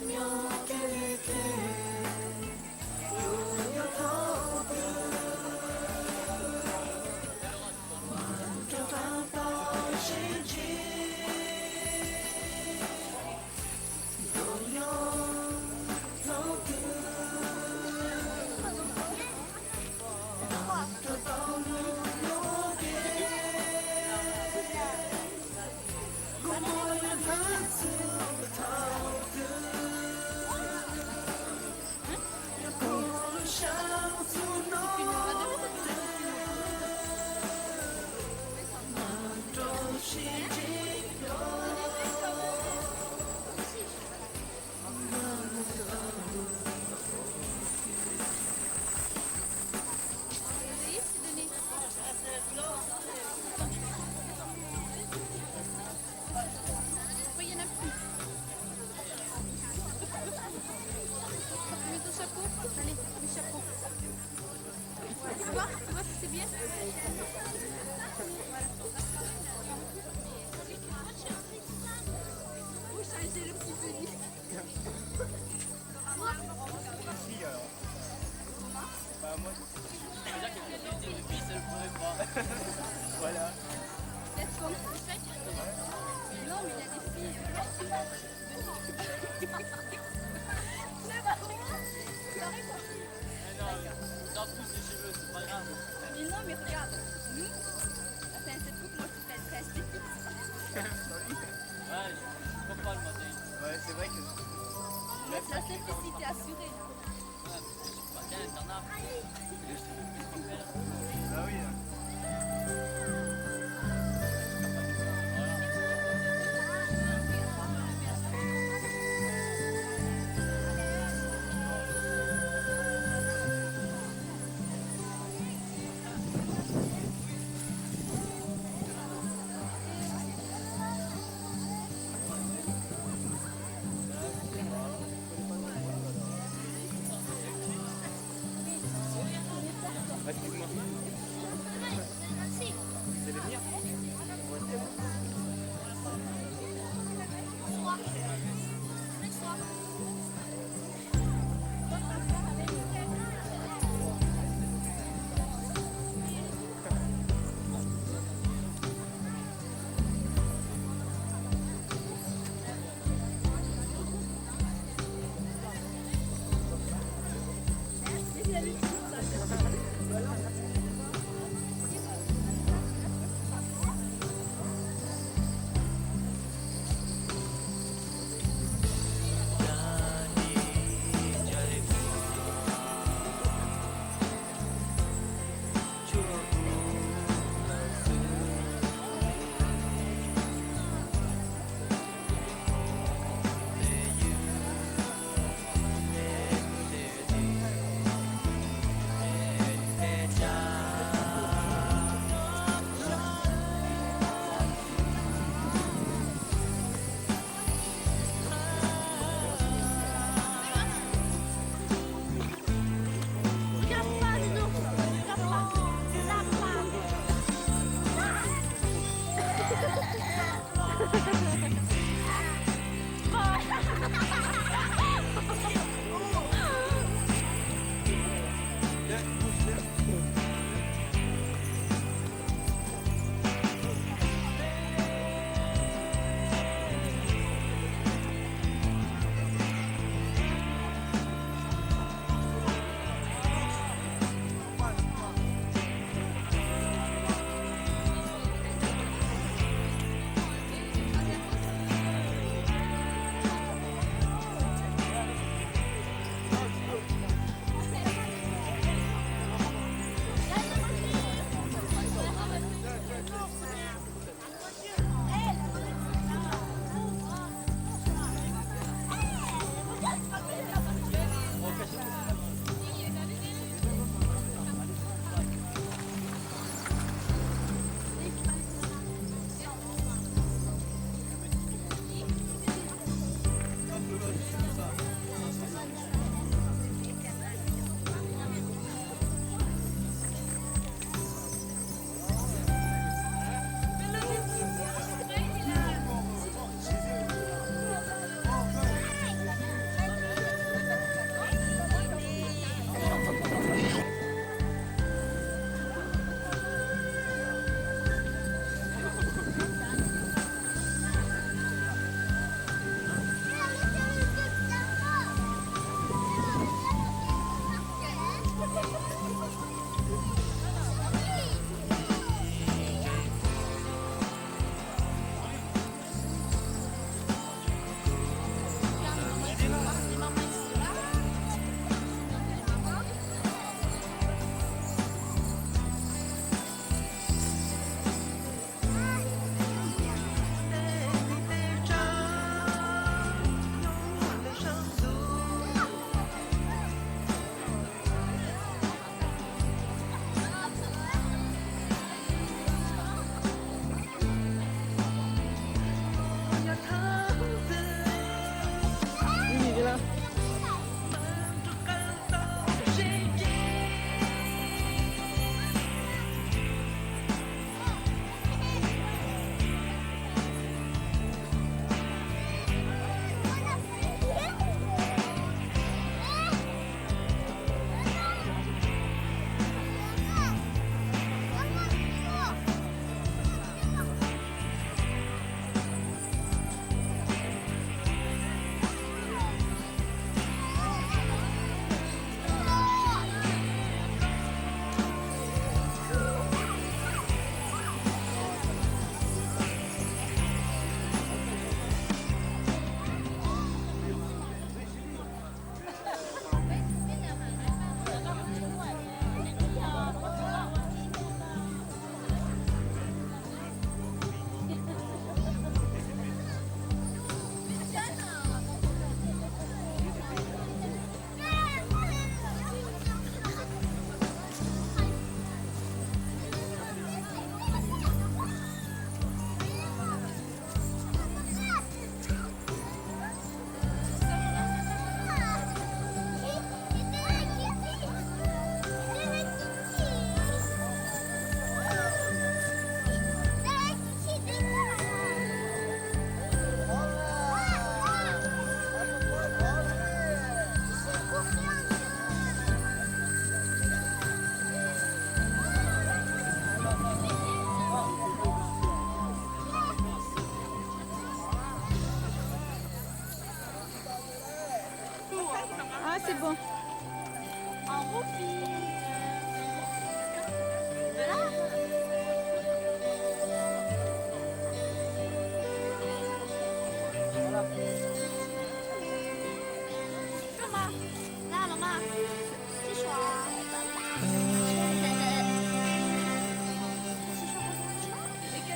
Nyob kiag li thiab, yus yuav thov twg? Voilà. Laisse tomber. Non, mais il y a des filles, euh, là, tu vois. Mais non. Mais bah, c'est pareil pour qui. Mais non, on s'en fout de ses cheveux, c'est pas grave. Mais non, mais regarde, nous, enfin, cette coupe, moi, je trouve qu'elle est très esthétique. Ouais, je suis pas fan, moi, des... Ouais, c'est vrai que... Mais c'est la simplicité assurée, là. Ah oui, hein.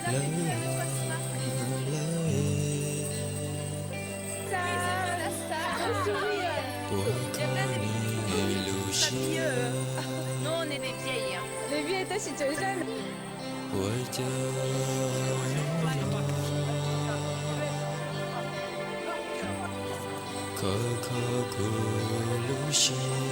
Lawv, lawv, puas kho nej lub siab? Ua cas hnub no kho kho kuv lub siab?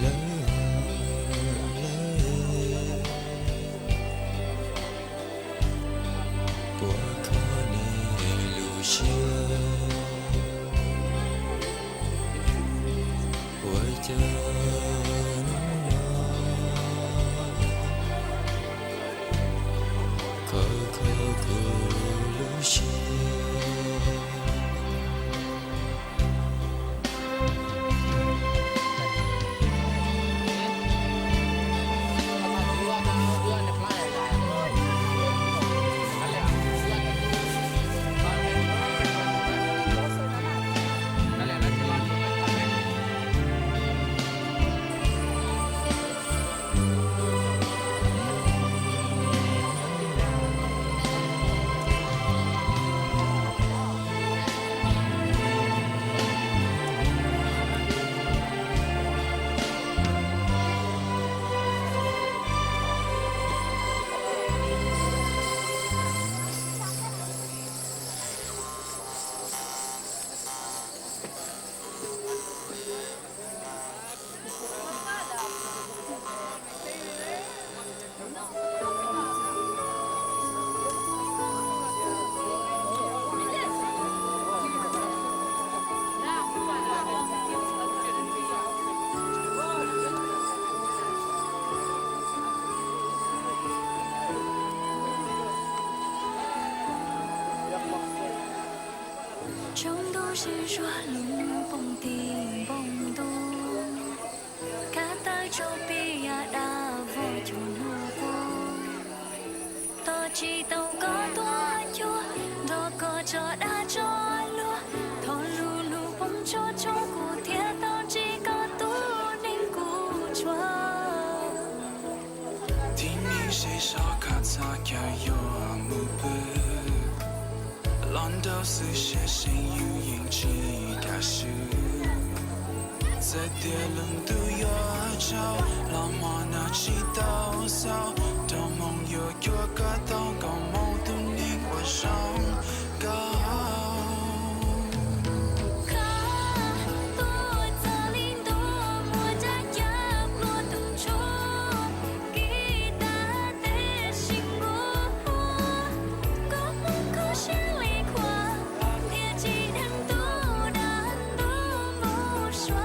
Lawv, lawv, puas kho nej lub siab? Ua cas hnub no kho kho kuv lub siab? Tsoo ntuj zig zuag lub npoo tim npoo ntuj, kab tawg tsau pib ya dab vog cuag hnub quav. Tos tsis tau koj tuaj cuag, nrog koj tso dag tso luag, thov lub lub poob tsoo tsoo kuv thiaj tau ntsib koj tus neeg kuv tshua. Thib neeg seb sov kha txhaj chaw yuav mus pw, los nraum xwb siab seev yus yeej tsis kam swb. Txawm tias lub ntuj yuav tsaus los hmo no tsis tau xaus, rau moo yuav cuag koj tau kom mus tus neeg uas zoo koj. Koj tuaj txog li ntuj muaj ntsaj cab plua tus ntsuag, kis tas teb sib nquag, koj mus kho siab li qhuav, thiaj tsis dheev ntuj dag ntuj mus sua.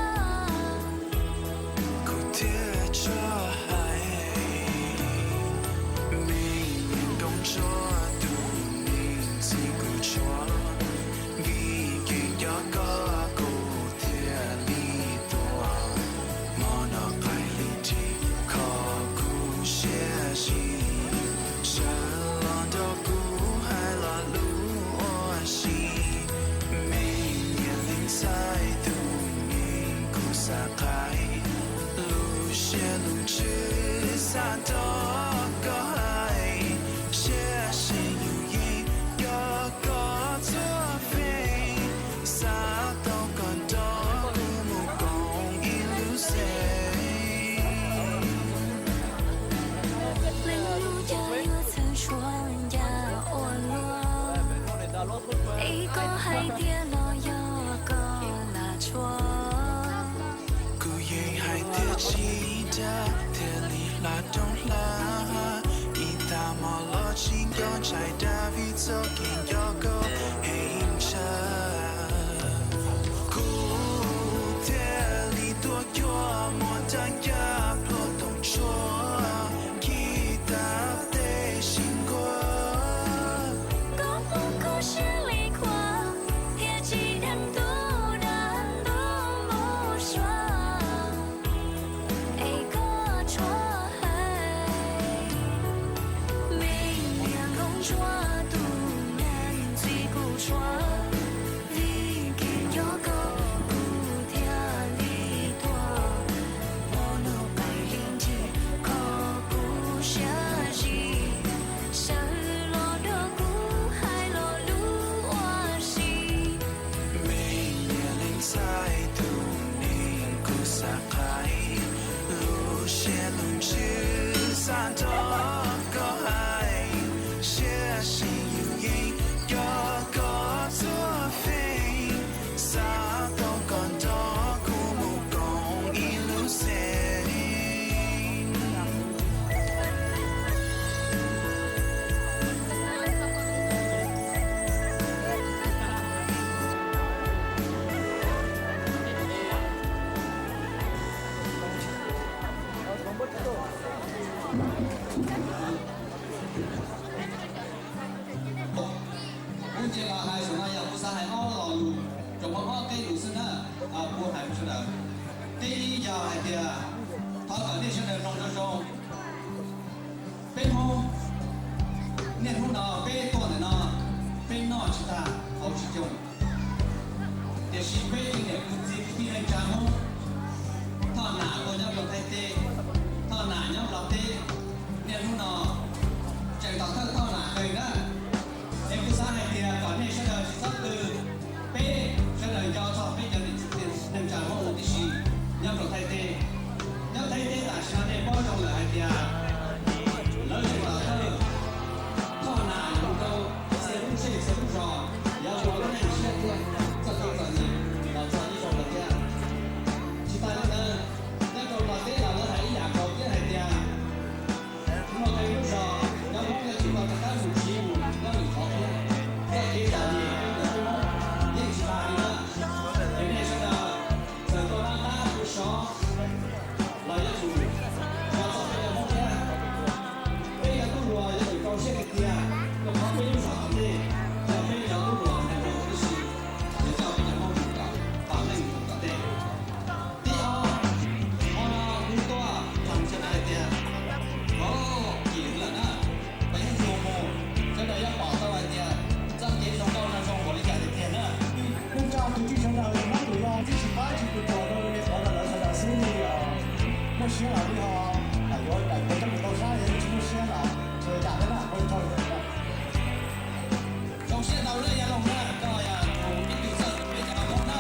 Tiag los yog koj lam tshuaj. Kuv yeej hais tias tsis dag thiaj li hla rooj hla, ib tag hmo los tsis nco ntshai dag vim txoj kev nco koj heev tshaj. Kuv thiaj li tuaj cuag muaj tag ncaj pluag toom tshuaj, khi tag tej sib nkuaj. Koj hmoob kho siab li khuav, thiaj tsis dheev tus dag ntug mus suav. Es koj tshuav hais, me niag nkauj ntsuab tus neeg ntxim kuv tshuav, vim kev nco koj kuv thiaj li tuag. Ua noj pais li ntsis kho kuv siab zim, sawv los dua kuv hais lo lus ua si. Me niag leej ntxhais tus neeg kuv xav qhaib, lub siab lub ntsws xav nrog koj hais, siab sij yus yeej nco koj txhua feem, xav tau koj nrog kuv mus koom ib lub xeem. Kuv ces los hais saum no yog kuv xav hais ob lo lus, tsuas muaj ob qeb lus xwb na, kuv hais rau sawv daws. Qeb ib yog hais tias thov kom nej sawv daws mloog zoo zoo. Peb Hmoob, niaj hnub no peb tuaj ntawm no, peb noj tsis tag haus tsis coob, tiam sis peb ib niam kwv tij neej tsa Hmoob, Thoj Nam tuaj nyob rau Thaib teb, Thoj Nam nyob Nplog teb, niaj hnub no tseem tos thawj Thoj Nam qeeg na. Es kuv xav hais tias kom nej sawv daws tsis txhob qw, peb sawv daws nco txog peb cov niam txiv neej tsa Hmoob huv tib si nyob rau Thaib teb. Nyob Thaib teb tam sim no nej paub zoo lawm hais tias lawv tseem tos thawj Thoj Nam mus rau txhia lub zej txhia lub zos, yuav ua lub neej siab thiab txoj kev txom nyem los txog ib zaug lawm thiab. Tsis tas li ntawd, nyob rau Nplog teb los lawv hais ib yam nkaus thiab hais tias muaj qee lub zos cov Hmoob yuav tsum tau rov qab mus tsiv mus nyob lwm qhov thiab. Txoj kev txom nyem ntawm peb Hmoob yeej tsis tas li na. Es nej sawv daws txawm tuaj nab qab tu sov los yuav tsum nco txog peb cov Hmoob thiab. Peb cov tub hluas yuav tsum rau siab tiag tiag, rau qhov peb lub zos tom ntej yog peb cov tub hluas hais nkaus tib si, yuav coj peb cov Hmoob mus kom pab leej mus tom ntej. Tib ob, hmo no kuv tuaj tham txog hais tias, o, kim lawm na, peb yeej mus mus, sawv daws yuav pom tau hais tias txoj kev zoo nkauj no zoo npaum li cas tiag tiag na. Neej tsa kwv tij sawv daws, hnub twg yog tsis pab tsis tus tuam rau li qhov no lawv sawv daws xub li muaj siab los li ho, yuav daim kuv coj mus tau sab yog tsis muaj siab los tsis ua cas thiab na, ua tsaug. Zoo siab ntau na Yaj Loog na, koj yog tus ib tug txawj peb cov Hmoob na.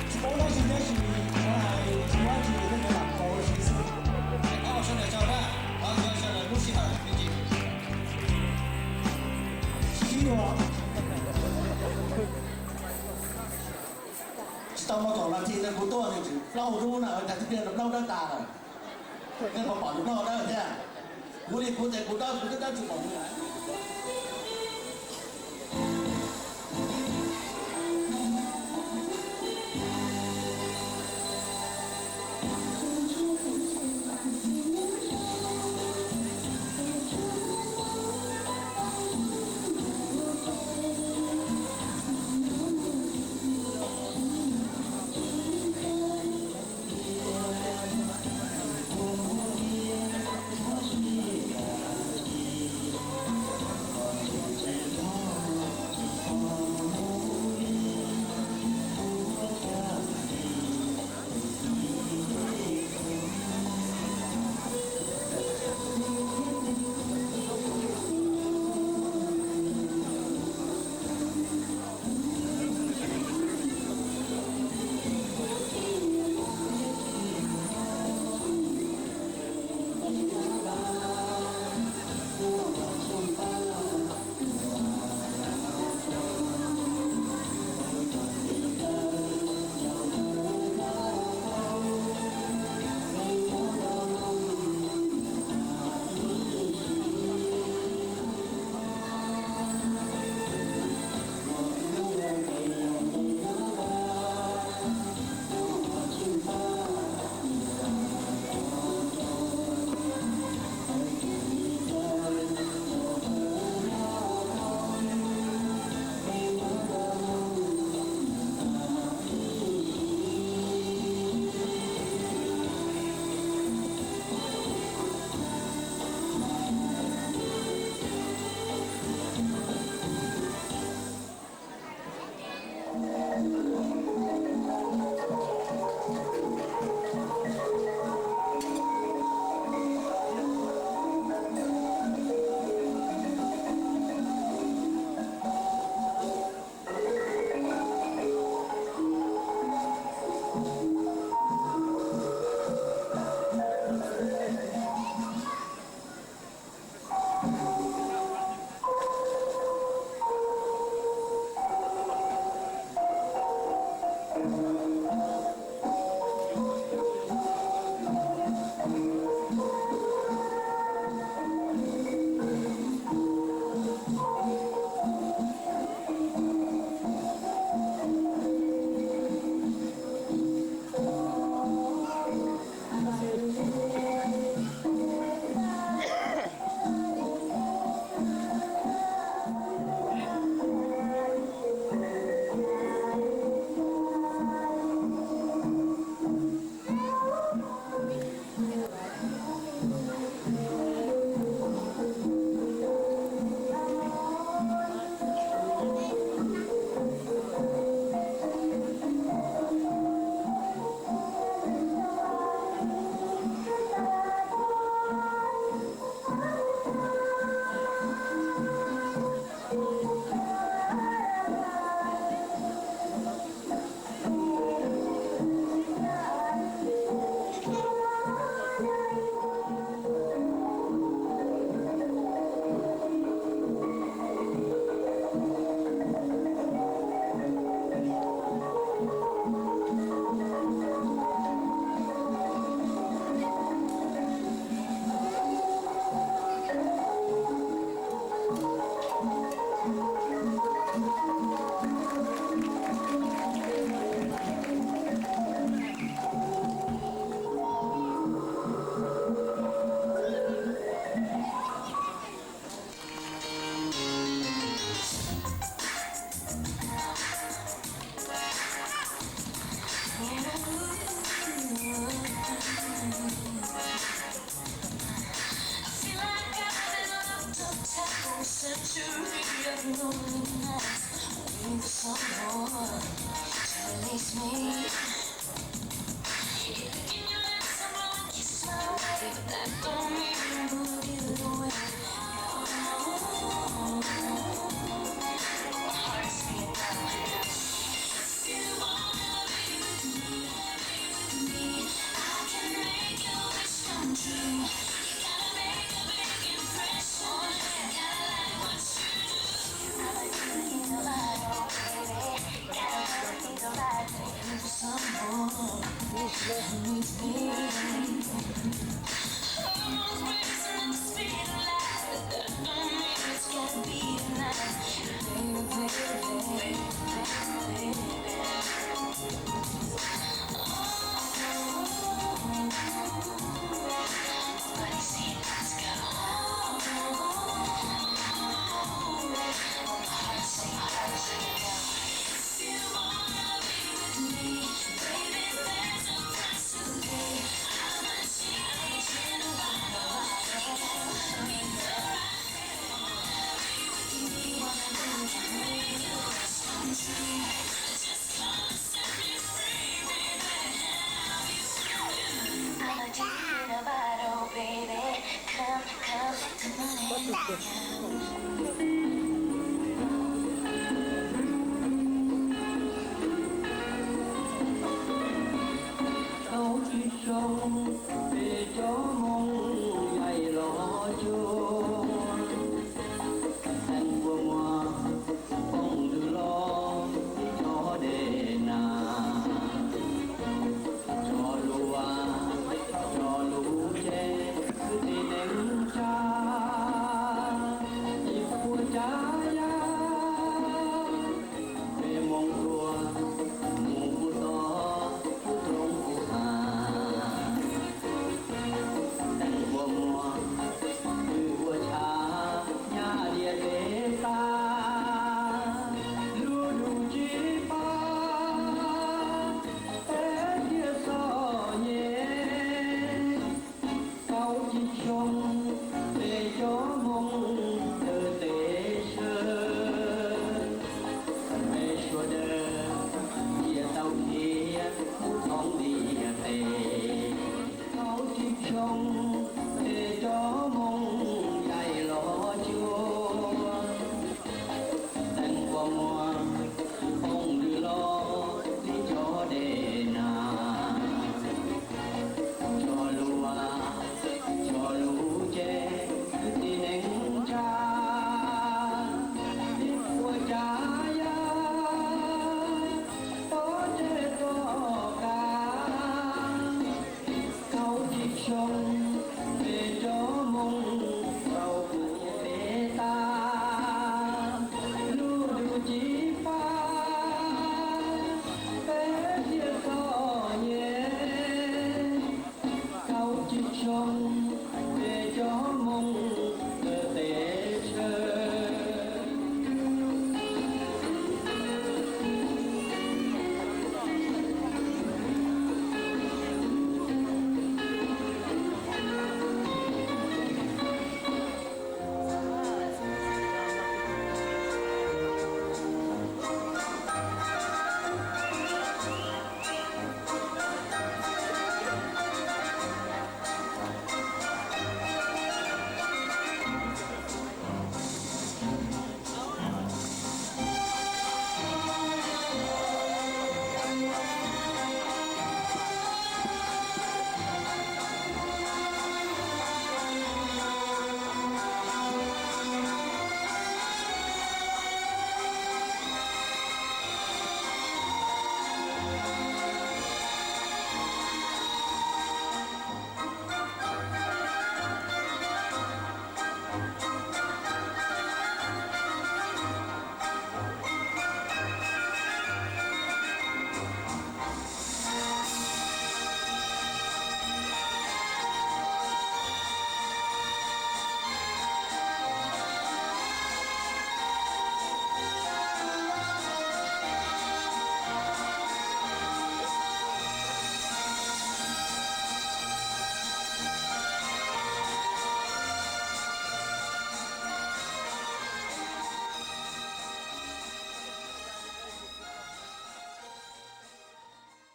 Tsis paub dab tsi thiab, tsis muaj hais, tsis muaj dab tsi, tej cov lam kaus siv xwb. Koj sawv daws tsaug na, thov sawv daws lub sij hawm me ntsis. Sib sib yuav. Tsis tau mloog koom no ces kuv tuaj nws tseem plaub hnub na, cas tib pliag nws plaub dawb tas lawm. Nej puas pom nws plaub dawb thiab? Kuv li kuv ces kuv dawb, kuv twb dawb tsis pom nws. Century of loneliness with someone to release me. If you can let someone kiss my way, but that don't mean I'm good either way. My heart's beating. If you wanna be with me, be with me. I can make your wish come true. You gotta make a big impression. Gotta like what you do. I'ma give you the vibe, oh baby. Gotta give you the vibe, baby. Someone who needs me. Almost racing at the speed of light, but that don't mean it's gonna be tonight. Baby, baby, baby, baby. Oh, oh, oh, oh. Everybody say, let's go. Oh, oh, oh, oh, oh. All my hearts sing, hearts sing. If you wanna be with me, baby, there's no price to pay. I'm a genie in a bottle. You gotta love me the right way. Wanna be with me, I can make your wish come true. Just come and set me free, baby. I'ma give you the bottle, baby. Come, come, come on in.